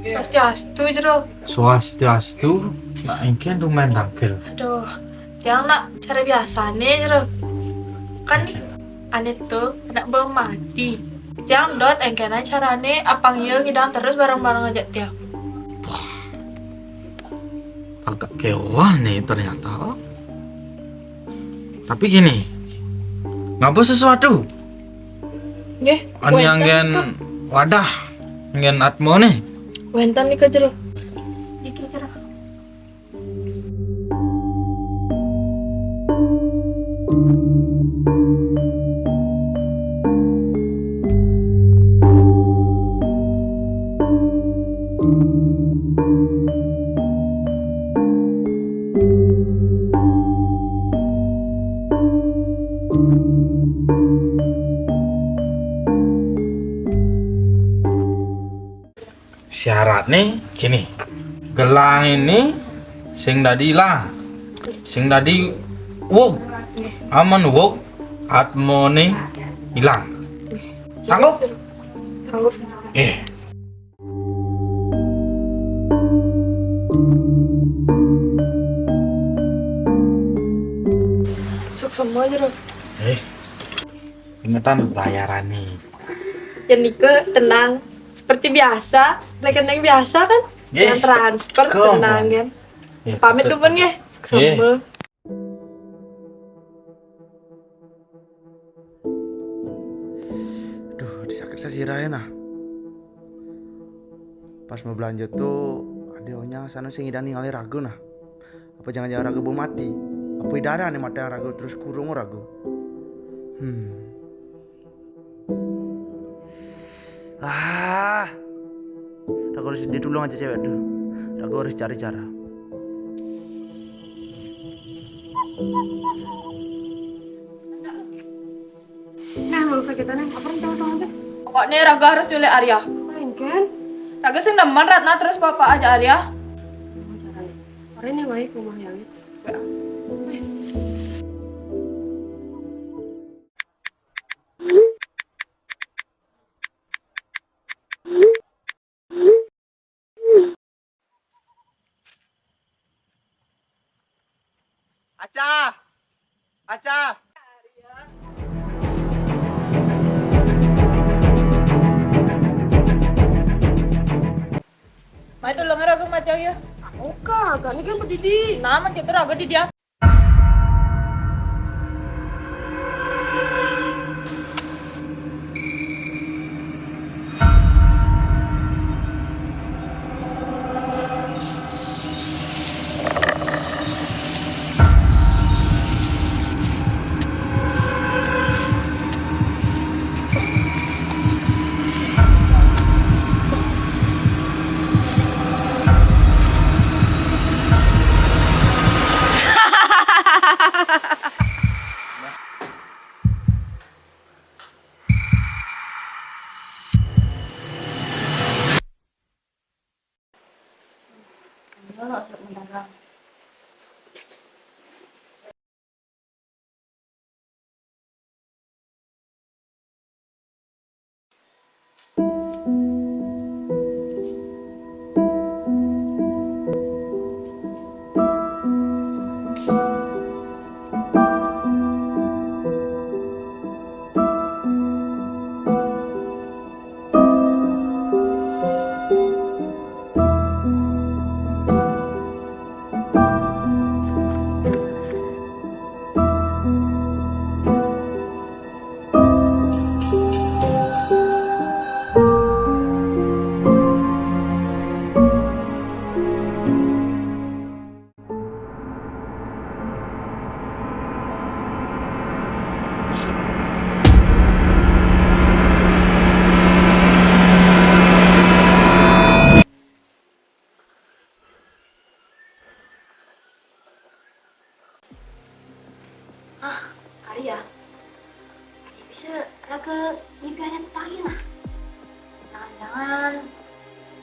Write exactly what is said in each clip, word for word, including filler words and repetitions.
Swastiastu, Jero. Swastiastu. Nak engken tumben tangkil. Aduh, tiang nak cara biasa ne, Jero. Kan ane tu anak bemati. Tiang dot engken carane, apang ye ngidang terus bareng-bareng aja tiang. Wah, agak kewan nih ternyata. Tapi gini, ngapa sesuatu? Nggih, wénten anggen nika. Wadah, anggen atmone. Wénten nika, Jero. Niki, Jero. Syaratne gini. Gelang ini sing dadi ilang. Sing dadi wug. Amen wug, atmone ilang. Sanggup? Sanggup. Eh. Suksma, Jero. Eh. Ingetan bayaran nih. Ya nika tenang. Seperti biasa, rekening biasa kan? Nggih. Yang transfer tenang kan. Nggih, pamit dulu nggih. Suksma. Nggih. Aduh, disakit sesirahe nah. Pas mau belanja tuh, ada orang sana sing ngidang ningali raga nah. Apa jangan-jangan raga bemati? Apa idane mati raga terus kurung raga? Hmm. Ah. Raga harus ditulung aja cewek tuh. Raga harus cari cara. Nah, nggak usah kita nih. Apa rencana tuh? Pokoknya raga harus nyulik Arya. Engken. Raga sing demen Ratna terus papa aja Arya. Arya nih baik rumah yang itu. Aca! Aca! Mai tulung raga macam ya. Oka, kan kan berdidi. Nama kita raga di dia.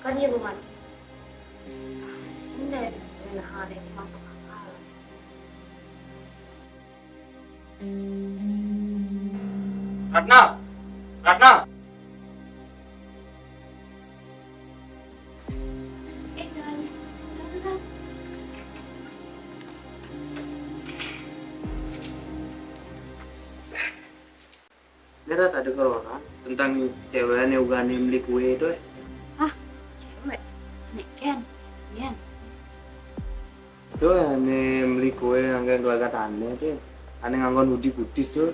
Kan iya, Buman. Ah, sini deh, enak ada sih masuk akal. Ratna, Ratna. Eh, Gal. Gal, Gal. Nih, Rat, ada corona tentang cewek ane ugane meli kue itu, eh. Hah? Cewek? Neken? Nian? Itu ane meli kue nganggo gelagatane itu. Ane nganggo putih-putih tuh.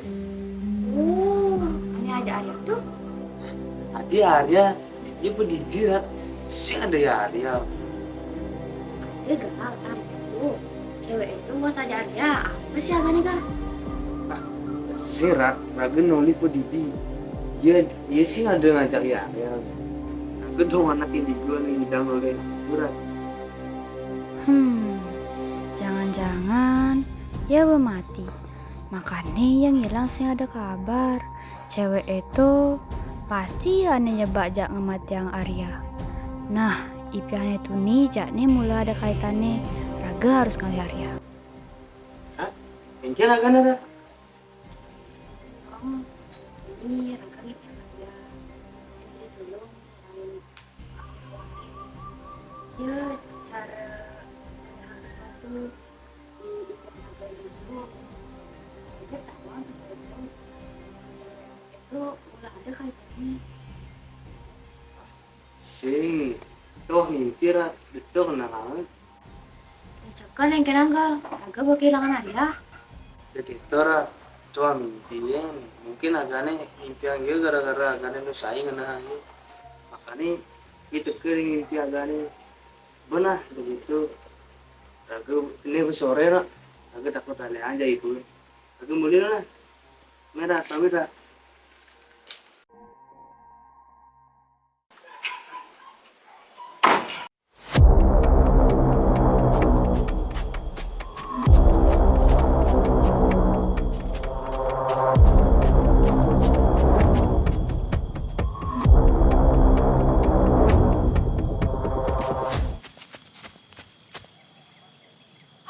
Oh, ane Aja Arya tuh? Ade Arya, iya pedidi, Rat. Sing ada ya Arya. Ade Gal, Arya tuh. Cewek itu was Aja Arya. Apa sih agane, Gal? Sing, Rat, raga nuli pedidi. Iya, iya sing ada ngajak ya Arya. Raga dong anak indigo nih ngidang oleh Rat. Hmm, jangan-jangan ya be mati. Makane yang hilang sing ada kabar. Cewek itu pasti ane nyebak jak ngematiang Arya. Nah, impiane tuni jakne mula ada kaitane. Raga harus ngalih Arya. Hah? Engke ragane, Rat? Oh, ini raga ngimpiang Arya. Ini dulu. Ya, cara menahan sesuatu di internet itu, kita tahu apa itu. Itu ulah ada kaitannya. Sing, toh mimpi, Rat, betul, nah. Ya, cekal yang kena, Gal. Raga bakal kehilangan Arya. Ya gitu, Rat. Cuma mimpi, ya. Mungkin agane mimpi yang gara-gara agane nu saing, nah, ya. Makanya itu ke mimpi agane. Benah begitu. Raga ini sore, Rat. Raga takut ada aja itu. Raga mulai lah. Merah, pamit, Rat.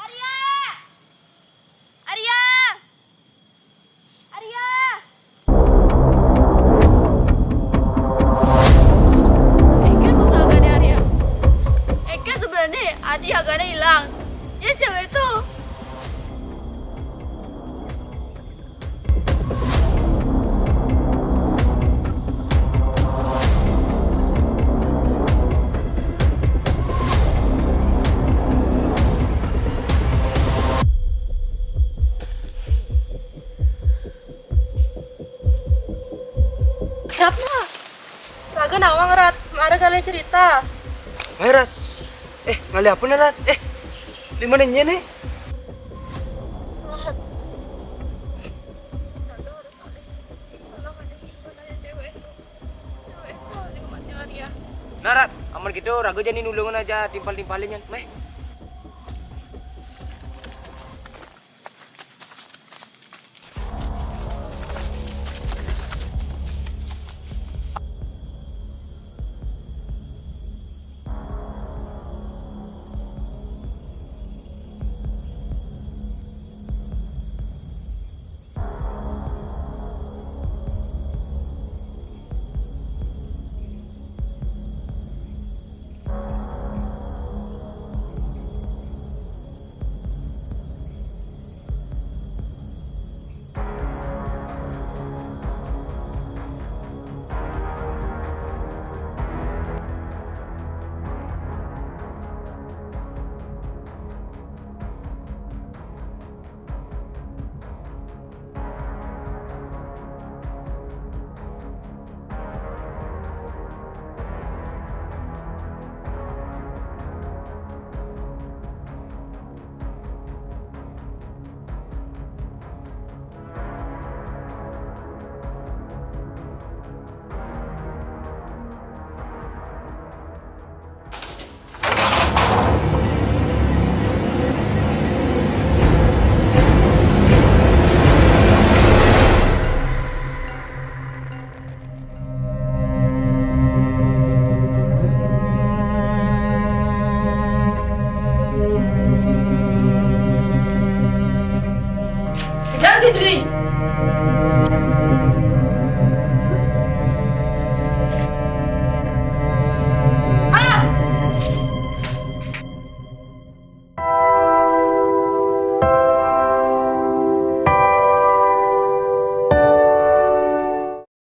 Arya! Arya! Arya! Engke musuh agane Arya. Engke sebenarnya Adi agane hilang. Ya cewek itu. Ratna, raga nawang, Rat. Mara kalian cerita. Hai, Rat. Eh, ngalih apa nih, Rat? Eh, di mana nih? Nah, Rat, amun gitu, raga jani nulungan aja timpal-timpalin, Yan. Meh. Three.